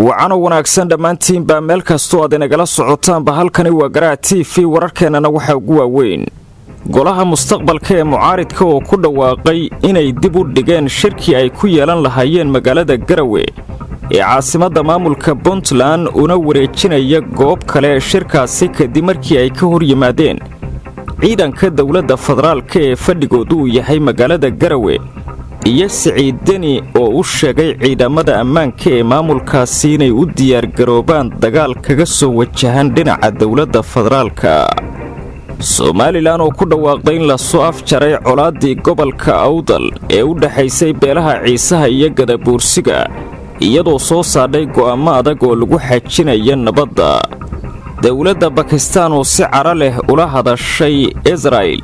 Wacano wanaagsan dhammaantiinbaa meel kastoo aad inagala socotaanba. Halkani waa Garac TV, wararkeennana waxaa ugu waaweyn golaha mustaqbalka ee mucaaridka oo ku dhawaaqay inay dib u dhigeen shirkii ay ku yeelan lahaayeen magaalada Garawe ee caasimadda maamulka Puntland, una wareejinaya goob kale shirkaasi, kadib markii ay ka hor yimaadeen ciidanka dowladda federaalka ee fadhigoodu uu yahay magaalada Garawe, iyo Siciid Deni oo u sheegay ciidamada ammaanka ee maamulkaasi inay u diyaargaroobaan dagaal kaga soo wajahan dhinaca dowladda federaalka. Somalilan oo ku dhawaaqday in lasoo afjaray colaaddii gobolka Awdal ee u dhexaysay beelaha Ciisaha iyo Gadabuursiga, iyadoo soo saadhay go'aamo adag oo lagu xajinaya nabadda. Dowladda Bakistaan oo si cara leh ula hadashay Israa'il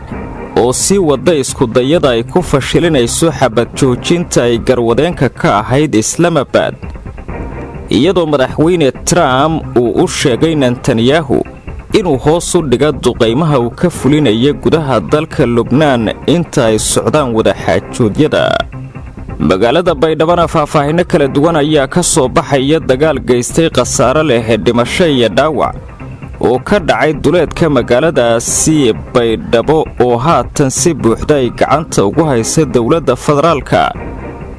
oo sii wadda iskudayada ay ku fashilinayso xabad joojinta ay garwadeenka ka ahayd Islaamabad, iyadoo madaxweyne Trump uu u sheegay Netanyahu inuu hoos u dhiga duqaymaha uu ka fulinaya gudaha dalka Lubnaan inta ay socdaan wadaxaajoodyada. Magaalada Baydhabana faahfaahinno kala duwan ayaa ka soo baxaya dagaal geystay khasaare leh dhimasho iyo dhaawac oo ka dhacay duleedka magaaladaasi Baydhabo, oo haatan si buuxda ay gacanta ugu haysa dowladda federaalka,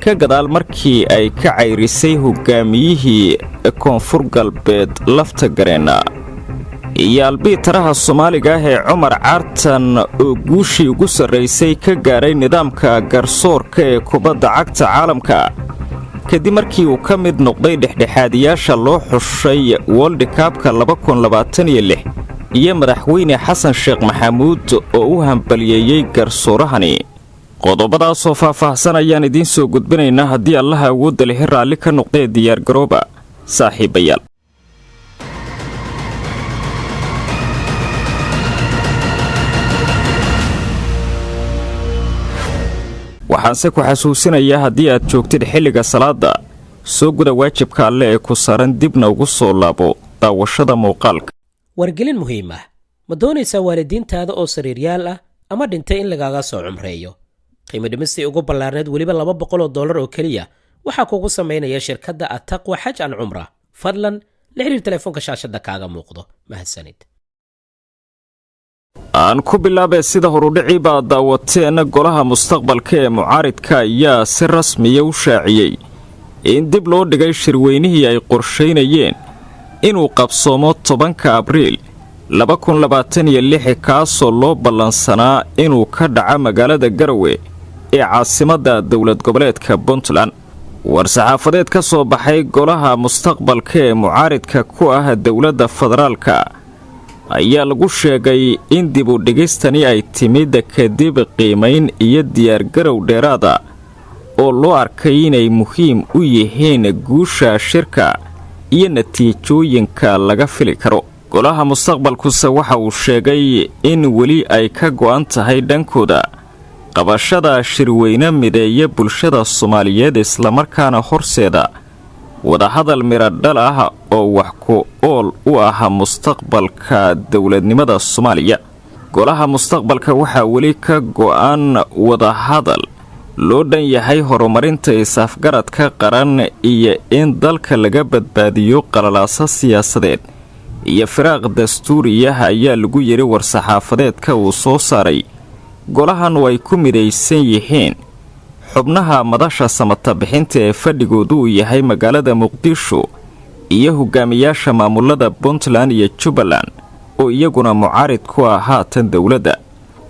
ka gadaal markii ay ka cayrisay hogaamiyihii Koonfur Galbeed Lafta Gareenna. Iyo albiitaraha Soomaaliga ah ee Cumar Cartan oo guushii ugu sarraysay ka gaaray nidaamka garsoorka ee kubadda cagta caalamka, kadib markii uu ka mid noqday dhexdhexaadiyaasha loo xushay World Cupka, iyo madaxweyne Xasan Sheekh Maxamuud oo u hambaliyeeyey garsoorahani. Qodobadaasoo faahfaahsan ayaan idiin soo gudbinaynaa haddii Allaha awoodda lihi raalli ka noqdee. Diyaargarooba, saaxiibayaal. Waxaanse ku xasuusinayaa, haddii aad joogtid xilliga salaada, soo guda waajibka Alle ee ku saaran, dibna ugu soo laabo daawashada muuqaalka. Wargelin muhiim ah: ma doonaysaa waalidiintaada oo sariiryaal ah ama dhintay in lagaaga soo cumreeyo? Qiimo dhimistii ugu ballaarneed, weliba $200 oo keliya, waxaa kugu samaynaya shirkadda Attaqwa Xaj an Cumra. Fadlan la xiriir telefoonka shaashadda kaaga muuqdo. Mahadsanid. Aan ku bilaabee, sida horudhicii baa daawateen, golaha mustaqbalka ee mucaaridka ayaa si rasmiya u shaaciyey in dib loo dhigay shirweynihii ay qorshaynayeen inuu qabsoomo 10-ka Abriil 2026, kaasoo loo ballansanaa inuu ka dhaco magaalada Garowe ee caasimadda dowlad goboleedka Puntland. War-saxaafadeed ka soo baxay golaha mustaqbalka ee mucaaridka ku ah dowladda federaalka ayaa lagu sheegay in dib u dhigistani ay timid kadib qiimayn iyo diyaargarow dheeraada oo loo arkay inay muhiim u yihiin guusha shirka iyo natiijooyinka laga fili karo. Golaha mustaqbalkuse waxa uu sheegay in weli ay ka go'an tahay dhankooda qabashada shirweyne mideeya bulshada Soomaaliyeed, islamarkaana horseeda wadahadal miradhal ah oo wax ku ool u ah mustaqbalka dowladnimada Soomaaliya. Golaha mustaqbalka waxaa weli ka go'an wadahadal loo dhan yahay, horumarinta is-afgaradka qaran iyo in dalka laga badbaadiyo qalalaaso siyaasadeed iyo firaaq dastuuriyah, ayaa lagu yidhi war-saxaafadeedka uu soo saaray golahan oo ay ku midaysan yihiin xubnaha madasha samata bixinta ee fadhigoodu uu yahay magaalada Muqdisho iyo hogaamiyaasha maamulada Puntland iyo Jubbaland oo iyaguna mucaarid ku ah haatan dowladda.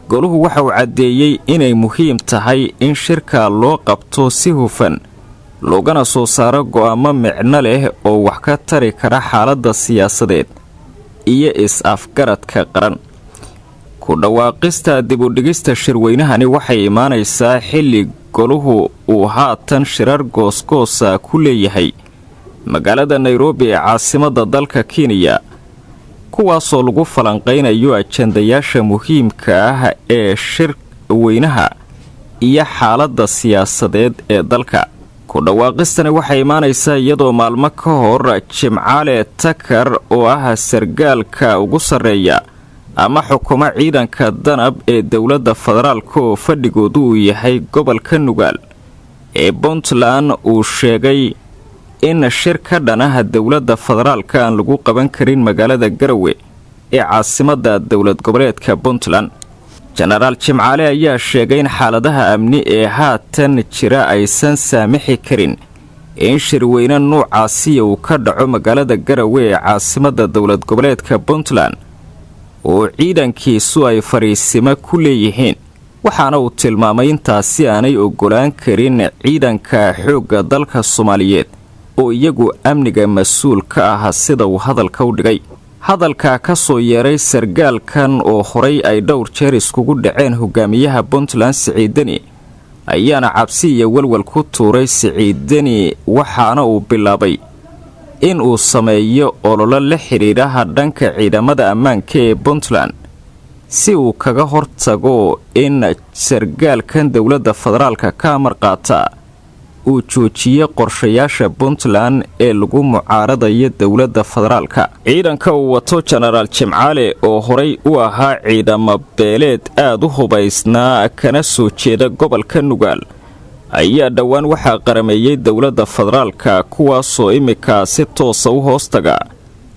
Goluhu waxa uu caddeeyey inay muhiim tahay in shirka loo qabto si hufan, loogana soo saaro go'aamo micno leh oo wax ka tari kara xaaladda siyaasadeed iyo is-afgaradka qaran. Ku dhawaaqista dib u dhigista shirweynahani waxay imaanaysaa xilli goluhu uu haatan shirar goosgoosa ku leeyahay magaalada Nairobi ee caasimadda dalka Kenya, kuwaasoo lagu falanqaynayo ajandayaasha muhiimka ah ee shirweynaha iyo xaaladda siyaasadeed ee dalka. Ku dhawaaqistani waxay imaanaysaa iyadoo maalmo ka hor Jimcaale Takar, oo ah sargaalka ugu sarreeya ama xukumo ciidanka Danab ee dowladda federaalka oo fadhigoodu uu yahay gobolka Nugaal ee Puntland, uu sheegay In shir ka dhanaha dowladda federaalka aan lagu qaban karin magaalada Garowe ee caasimadda dowlad goboleedka Puntland. Jenaraal Jimcaale ayaa sheegay in xaaladaha amni ee haatan jira aysan saamixi karin in shirweyne nuucaasiya uu ka dhaco magaalada Garowe ee caasimadda dowlad goboleedka Puntland, oo ciidankiisu ay fariisimo ku leeyihiin. Waxaana uu tilmaamay intaasi aanay oggolaan karin ciidanka xoogga dalka Soomaaliyeed oo iyagu amniga mas-uul ka ah, sida uu hadalka u dhigay. Hadalka ka soo yeeray sargaalkan oo horay ay dhowr jeer iskugu dhaceen hogaamiyaha Puntland Siciid Deni ayaana cabsi iyo welwel ku tuuray Siciid Deni, waxaana uu bilaabay in uu sameeyo ololo la xidhiidhaha dhanka ciidamada ammaanka ee Puntland, si uu kaga hortago in sargaalkan dowladda federaalka ka amar qaata uu joojiye qorshayaasha Puntland ee lagu mucaaradayo dowladda federaalka. Ciidanka uu wato Jenaraal Jimcaale, oo horay u ahaa ciidamo beeleed aad u hubaysnaa kana soo jeeda gobolka Nugaal, ayaa dhowaan waxaa qarameeyey dowladda federaalka, kuwaasoo iminka si toosa u hoostaga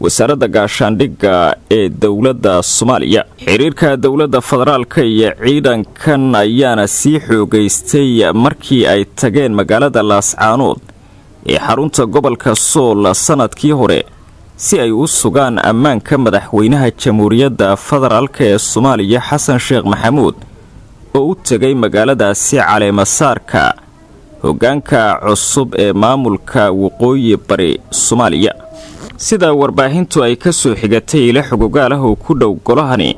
wasaaradda gaashaandhigga ee dowladda Soomaaliya. Xiriirka dowladda federaalka iyo ciidankan ayaana sii xoogaystay markii ay tageen magaalada Laascaanood ee xarunta gobolka Sool sanadkii hore, si ay u sugaan ammaanka madaxweynaha Jamhuuriyadda Federaalka ee Soomaaliya Xasan Sheekh Maxamuud, oo u tegay magaaladaasi caleemasaarka hoggaanka cusub ee maamulka Waqooyi Bari Soomaaliya. Sida warbaahintu ay ka soo xigatay ila xogogaal ah oo ku dhow golahani,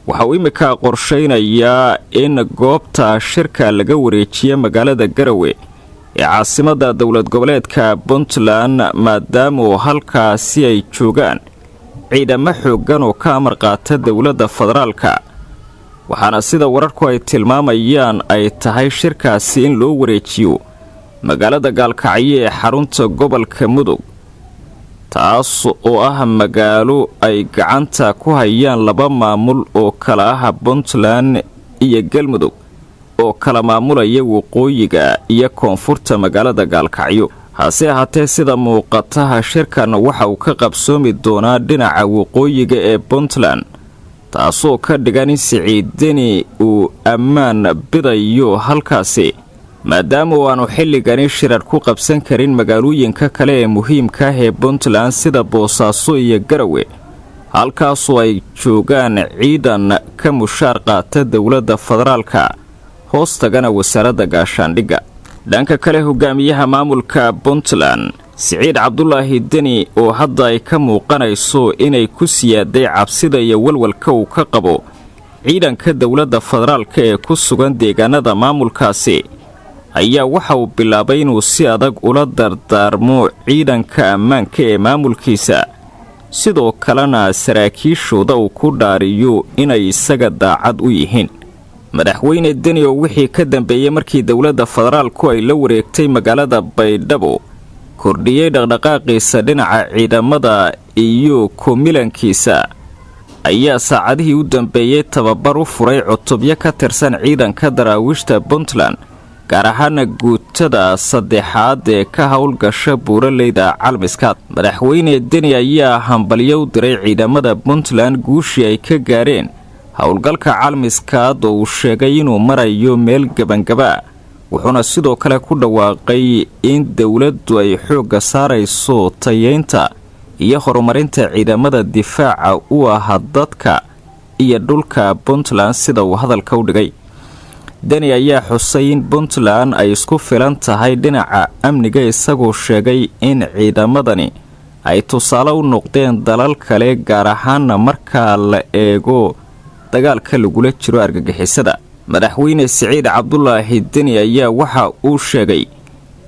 waxa uu imminka qorshaynayaa in goobta shirka laga wareejiyo magaalada Garowe ee caasimadda dowlad goboleedka Puntland, maadaamuu halkaasi ay joogaan ciidamo xooggan oo ka amar qaata dowladda federaalka. Waxaana sida wararku ay tilmaamayaan ay tahay shirkaasi in loo wareejiyo magaalada Gaalkacyo ee xarunta gobolka Mudug, taas oo ah magaalo ay gacanta ku hayaan laba maamul oo kala ah Puntland iyo Galmudug, oo kala maamulaya waqooyiga iyo koonfurta magaalada Gaalkacyo. Hase ahaatee, sida muuqataha, shirkan waxa uu ka qabsoomi doonaa dhinaca waqooyiga ee Puntland, taasoo ka dhigan in Siciid Deni uu ammaan bidayo halkaasi, maadaama uu aanu xilligani shirar ku qabsan karin magaalooyinka kale ee muhiimka ah ee Puntland, sida Boosaaso iyo Garowe, halkaasoo ay joogaan ciidan ka mushaar qaata dowladda federaalka, hoos tagana wasaaradda gaashaandhigga. Dhanka kale, hogaamiyaha maamulka Puntland Siciid Cabdulaahi Deni, oo hadda ay ka muuqanayso inay ku siyaaday cabsida iyo walwalka uu ka qabo ciidanka dowladda federaalka ee ku sugan deegaanada maamulkaasi, ayaa waxa uu bilaabay inuu si adag ula dardaarmo ciidanka ammaanka ee maamulkiisa, sidoo kalena saraakiishooda uu ku dhaariyo inay isaga daacad u yihiin. Madaxweyne Deni, oo wixii ka dambeeyey markii dowladda federaalku ay la wareegtay magaalada Baydhabo kordhiyey dhaqdhaqaaqiisa dhinaca ciidamada iyo kumilankiisa, ayaa saacadihii u dambeeyey tababar u furay cutubyo ka tirsan ciidanka daraawiishta Puntland, gaar ahaana guutada saddexaad ee ka howlgasha buuraleyda Calmiskaad. Madaxweyne Deni ayaa hambalyo u diray ciidamada Puntland guushii ay ka gaareen howlgalka Calmiskaad, oo uu sheegay inuu marayo meel gebangaba, wuxuuna sidoo kale ku dhawaaqay in dowladdu ay xoogga saarayso tayeynta iyo horumarinta ciidamada difaaca u ah dadka iyo dhulka Puntland, sida uu hadalka u dhigay. Deni ayaa xusay in Puntland ay isku filan tahay dhinaca amniga, isagoo sheegay in ciidamadani ay tusaale u noqdeen dalal kale, gaar ahaana marka la eego dagaalka lagula jiro argagixisada. Madaxweyne Siciid Cabdulaahi Deni ayaa waxa uu sheegay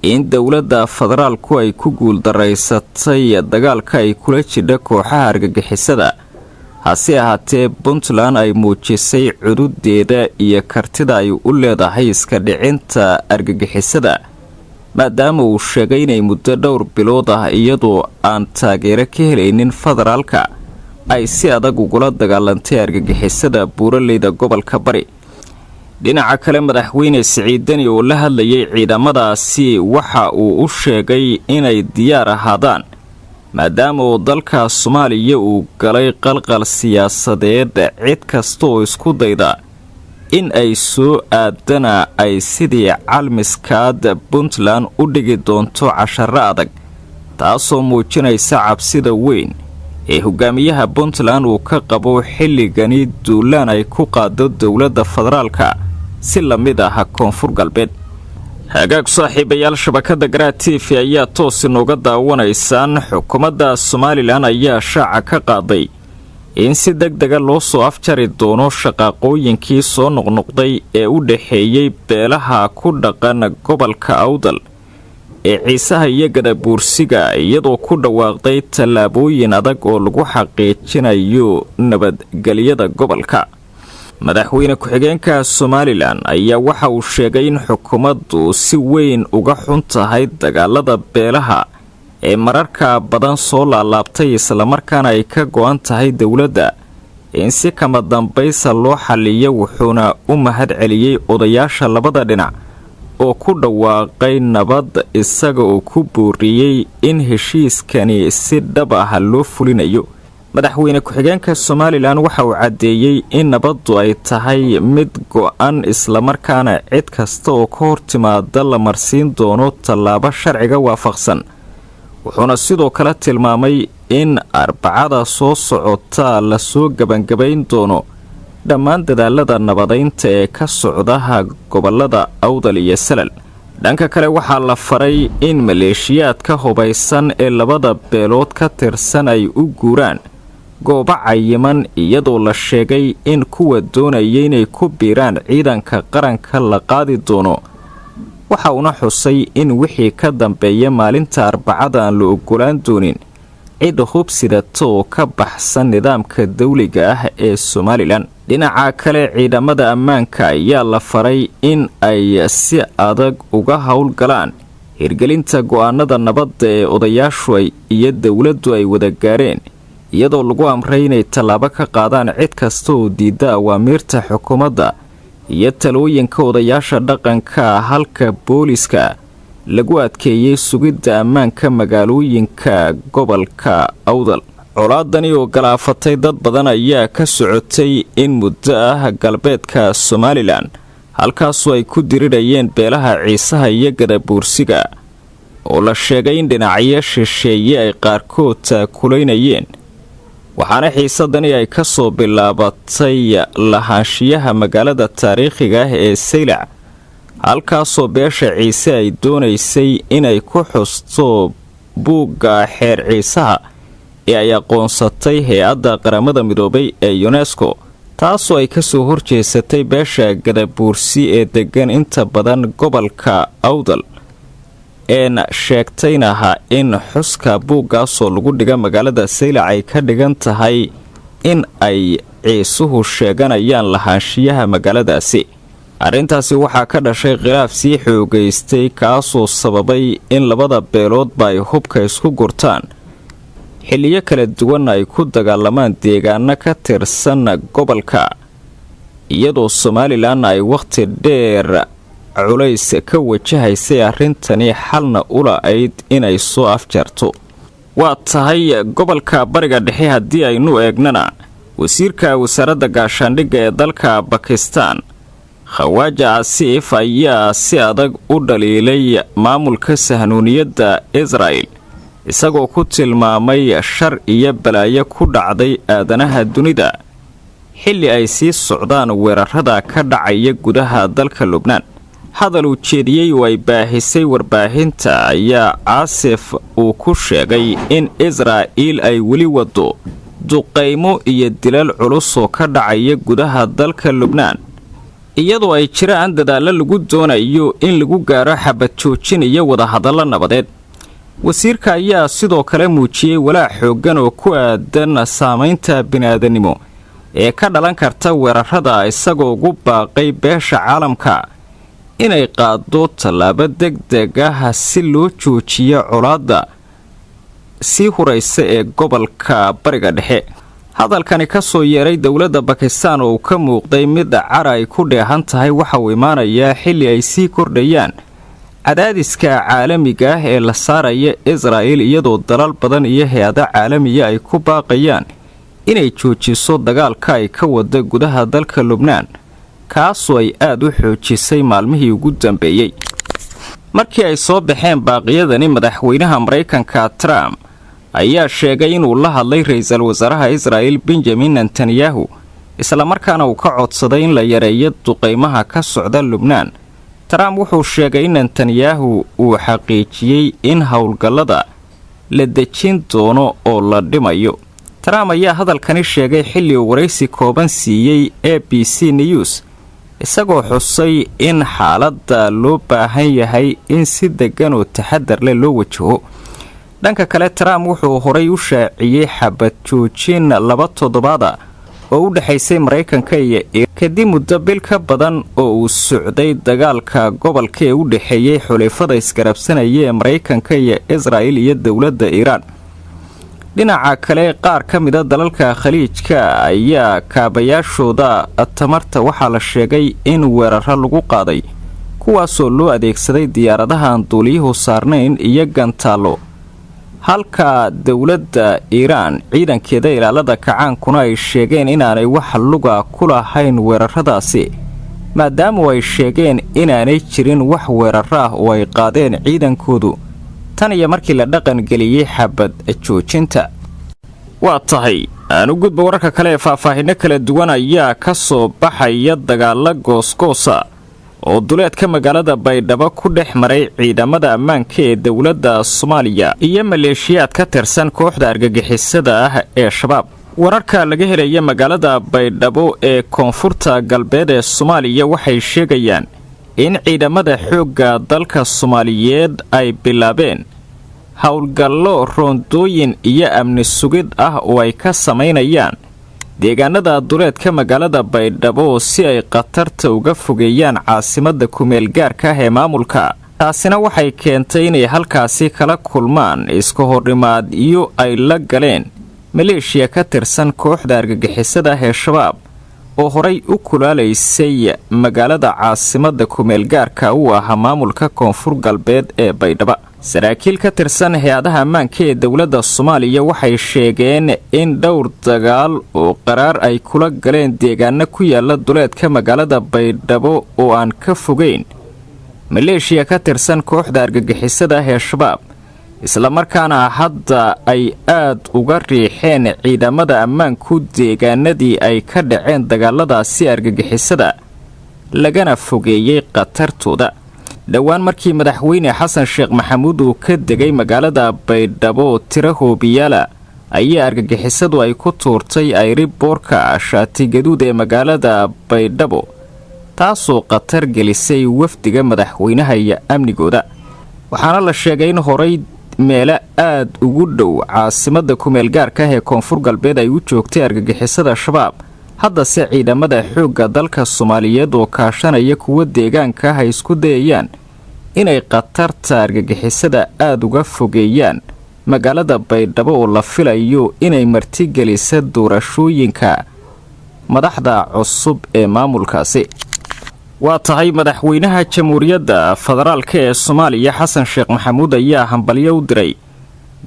in dowladda federaalku ay ku guuldaraysatay dagaalka ay kula jidha kooxaha argagixisada, hase ahaatee Puntland ay muujisay cududeeda iyo kartida ay u leedahay iska dhicinta argagixisada, maadaama uu sheegay inay muddo dhowr bilood ah, iyadoo aan taageero ka helaynin federaalka, ay si adag ugula dagaalantay argagixisada buuraleyda gobolka Bari. Dhinaca kale, Madaxweyne Siciid Deni oo la hadlayay ciidamadaasi waxa uu u sheegay inay diyaar ahaadaan, maadaama uu dalka Soomaaliya uu galay qalqal siyaasadeed, cid kasta oo isku dayda in ay soo aadana ay sidii calmiskaad Puntland u dhigi doonto casharo adag, taasoo muujinaysa cabsida weyn ee hogaamiyaha Puntland uu ka qabo xilligani duulaan ay ku qaado dowladda federaalka si la mid ah Koonfur Galbeed. Hagaag saaxiibayaal, shabakada Garaad TV ayaa toos inooga daawanaysaan. Xukuumadda Somalilan ayaa shaaca ka qaaday in si deg dega loo soo afjari doono shaqaaqooyinkii soo noqnoqday ee u dhaxeeyey beelaha ku dhaqan gobolka Awdal ee Ciisaha iyo Gadabuursiga, iyadoo ku dhawaaqday tallaabooyin adag oo lagu xaqiijinayo nabadgelyada gobolka. Madaxweyne ku-xigeenka Somalilan ayaa waxa uu sheegay in xukuumaddu si weyn uga xun tahay dagaalada beelaha ee mararka badan soo laalaabtay, islamarkaana ay ka go-an tahay dowladda in si kama dambaysa loo xaliyo. Wuxuuna u mahad celiyey odayaasha labada dhinac oo ku dhawaaqay nabad, isaga oo ku booriyey in heshiiskani si dhab ah loo fulinayo. Madaxweyne ku-xigeenka Somalilan waxa uu caddeeyey in nabaddu ay tahay mid go-an, islamarkaana cid kasta oo ka hor timaada la marsiin doono tallaabo sharciga waafaqsan. Wuxuuna sidoo kale tilmaamay in Arbacada soo socota lasoo gebangabayn doono dhammaan dadaalada nabadaynta ee ka socdaha gobolada Awdal iyo Salal. Dhanka kale, waxaa la faray in maleeshiyaadka hubaysan ee labada beelood ka tirsan ay u guuraan goobo cayiman, iyadoo la sheegay in kuwa doonaya inay ku biiraan ciidanka qaranka la qaadi doono. Waxa uuna xusay in wixii ka dambeeya maalinta Arbacada aan la ogolaan doonin cid hub sidata oo ka baxsan nidaamka dawliga ah ee Somalilan. Dhinaca kale, ciidamada ammaanka ayaa la faray in ay si adag uga howlgalaan hirgelinta go-aanada nabadda ee odayaashu iyo dowladdu ay wada gaareen, iyadoo lagu amray inay tallaabo ka qaadaan cid kasta oo diidda awaamiirta xukuumadda iyo talooyinka odayaasha dhaqanka, halka booliska lagu adkeeyey sugidda ammaanka magaalooyinka gobolka Awdal. Colaadani oo galaafatay dad badan ayaa ka socotay in muddo ah galbeedka Somalilan, halkaasoo ay ku dirirayeen beelaha Ciisaha iyo Gadabuursiga, oo la sheegay in dhinacyo shisheeye ay qaarkood taakulaynayeen. Waxaana xiisadani ay ka soo bilaabatay lahaanshiyaha magaalada taariikhiga ah ee Saylac, halkaasoo beesha Ciise ay doonaysay inay ku xusto buugga xeer Ciisaha ee ay aqoonsatay hay-adda Qaramada Midoobay ee UNESCO, taasoo ay kasoo horjeesatay beesha Gadabuursi ee degan inta badan gobolka Awdal, een sheegtaynaha in xuska buuggaasoo lagu dhiga magaalada Saylac ay ka dhigan tahay in ay Ciisuhu sheeganayaan lahaanshiyaha magaaladaasi. Arrintaasi waxaa ka dhashay khilaaf sii xoogaystay, kaasoo sababay in labada beeloodba ay hubka isku gurtaan, xilliyo kala duwan ay ku dagaalamaan deegaano ka tirsan gobolka, iyadoo Somalilan ay wakhti dheer culays ka wajahaysay arrintani, xalna ula-ayd inay soo afjarto. Waa tahay, gobolka Bariga Dhexe haddii aynu eegnana, wasiirka wasaaradda gaashaandhigga ee dalka Bakistan Khawaaja Asiif ayaa si adag u dhaliilay maamulka sahnuuniyadda Israa'el, isagoo ku tilmaamay shar iyo balaayo ku dhacday aadanaha dunida, xilli ay sii socdaan weerarada ka dhacaya gudaha dalka Lubnaan. Hadal uu jeediyey oo ay baahisay warbaahinta ayaa Caasif uu ku sheegay in Israa'iil ay weli wado duqaymo iyo dilal culus oo ka dhacaya gudaha dalka Lubnaan, iyadoo ay jiraan dadaallo lagu doonayo in lagu gaaro xabad joojin iyo wadahadallo nabadeed. Wasiirka ayaa sidoo kale muujiyey walaac xooggan oo ku aadan saamaynta bini'aadanimo ee ka dhalan karta weerarada, isagoo ugu baaqay beesha caalamka inay qaado tallaabo deg deg ah si loo joojiyo colaadda sii huraysa ee gobolka Bariga Dhexe. Hadalkani ka soo yeeray dowladda Bakistan oo uu ka muuqday mid cara ay ku dheehan tahay waxa uu imaanayaa xilli ay sii kordhayaan cadaadiska caalamiga ah ee la saaraya Israa'il, iyadoo dalal badan iyo hay-ado caalamiya ay ku baaqayaan inay joojiso dagaalka ay ka wada gudaha dalka Lubnaan, kaasoo ay aad u xoojisay maalmihii ugu dambeeyey. Markii ay soo baxeen baaqyadani, madaxweynaha Maraykanka Trump ayaa sheegay inuu la hadlay ra-iisul wasaaraha Israa'il Benjamin Netanyahu, islamarkaana uu ka codsaday in la yareeyo duqaymaha ka socda Lubnaan. Trump wuxuu sheegay in Netanyahu uu xaqiijiyey in howlgallada la dejin doono oo la dhimayo. Trump ayaa hadalkani sheegay xilli uu waraysi kooban siiyey ABC News, isagoo xusay in xaaladda loo baahan yahay in si deggan oo taxadar leh loo wajaho. Dhanka kale, Trump wuxuu horay u shaaciyey xabad joojin 2 toddobaada oo u dhexaysay Maraykanka iyo kadib muddo bil ka badan oo uu socday dagaalka gobolka ee u dhexeeyey xulifada isgarabsanaya ee Maraykanka iyo Israa'il iyo dowladda Iiraan. Dhinaca kale, qaar ka mida dalalka Khaliijka ayaa kaabayaashooda tamarta waxaa la sheegay in weeraro lagu qaaday, kuwaasoo loo adeegsaday diyaaradaha aan duuliyuhu saarnayn iyo gantaallo, halka dowladda Iiraan ciidankeeda ilaalada kacaankuna ay sheegeen inaanay wax luga ku lahayn weeraradaasi, maadaamu ay sheegeen inaanay jirin wax weeraro ah oo ay qaadeen ciidankoodu tan iyo markii la dhaqangeliyey xabad joojinta. Waa tahay, aan u gudba wararka kale ee faahfaahinno kala duwan ayaa ka soo baxaya dagaalo goosgoosa oo duleedka magaalada Baydhabo ku dhex maray ciidamada ammaanka ee dowladda Soomaaliya iyo maleeshiyaad ka tirsan kooxda argagixisada ah ee Shabaab. Wararka laga helaya magaalada Baydhabo ee koonfurta galbeed ee Soomaaliya waxay sheegayaan in ciidamada xoogga dalka Soomaaliyeed ay bilaabeen howlgallo roondooyin iyo amni sugid ah oo ay ka samaynayaan deegaanada duleedka magaalada Baydhabo si ay khatarta uga fogeeyaan caasimadda kumeel gaarka ah ee maamulka. Taasina waxay keentay inay halkaasi kala kulmaan iska horimaad iyo ay la galeen maleeshiya ka tirsan kooxda argagixisada ah ee Shabaab oo horay u kulaalaysay magaalada caasimadda kumeel gaarka u ahaa maamulka Koonfur Galbeed ee Baydhaba. Saraakiil ka tirsan hay-adaha ammaanka ee dowladda Soomaaliya waxay sheegeen in dhowr dagaal oo qaraar ay kula galeen deegaano ku yaala duleedka magaalada Baydhabo oo aan ka fogeyn maleeshiya ka tirsan kooxda argagixisada ah ee Shabaab, islamarkaana hadda ay aad uga riixeen ciidamada ammaanku deegaanadii ay ka dhaceen dagaaladaasi argagixisada, lagana fogeeyey khatartooda. Dhowaan markii madaxweyne Xasan Sheekh Maxamuud uu ka degay magaalada Baydhabo, tiro hoobiyaala ayaa argagixisadu ay ku tuurtay airport-ka Shaatigaduud ee magaalada Baydhabo, taasoo khatar gelisay wafdiga madaxweynaha iyo amnigooda. Waxaana la sheegay in horay meelo aad ugu dhow caasimadda kumeel gaarka ah ee Koonfur Galbeed ay u joogtay argagixisada Shabaab, haddase ciidamada xoogga dalka Soomaaliyeed oo kaashanaya kuwa deegaanka ah ay isku dayayaan inay khatarta argagixisada aada uga fogeeyaan magaalada Baydhabo oo la filayo inay martigelisa doorashooyinka madaxda cusub ee maamulkaasi. Waa tahay, madaxweynaha Jamhuuriyadda Federaalka ee Soomaaliya Xasan Sheekh Maxamuud ayaa hambalyo u diray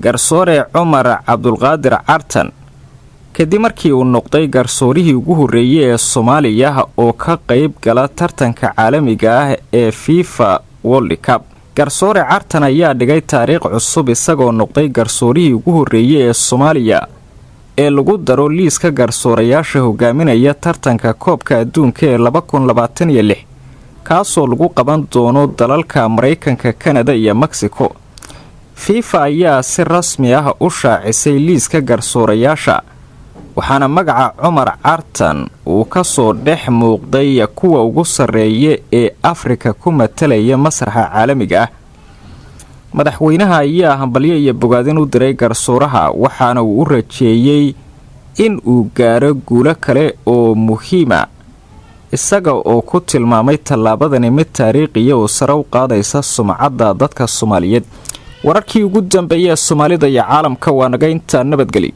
garsoore Cumar Cabdulqaadir Cartan kadib markii uu noqday garsoorihii ugu horreeyey ee Soomaaliya oo ka qayb gala tartanka caalamiga ah ee FIFA World Cup. Garsoore Cartan ayaa dhigay taariikh cusub, isagoo noqday garsoorihii ugu horreeyey ee Soomaaliya ee lagu daro liiska garsoorayaasha hogaaminaya tartanka koobka adduunka ee 2026, kaasoo lagu qaban doono dalalka Maraykanka, Kanada iyo Mexico. FIFA ayaa si rasmi ah u shaacisay liiska garsoorayaasha, waxaana magaca Cumar Cartan uu ka soo dhex muuqday kuwa ugu sarreeya ee Afrika ku matalaya masraxa caalamiga ah. Madaxweynaha ayaa hambalyo iyo bogaadin u diray garsooraha, waxaana uu u rajeeyey in uu gaaro guulo kale oo muhiima, isaga oo ku tilmaamay tallaabadani mid taariikhiya oo sare u qaadaysa sumcadda dadka Soomaaliyeed. Wararkii ugu dambeeyay ee Soomaalida iyo caalamka waa naga intaa. Nabadgeli.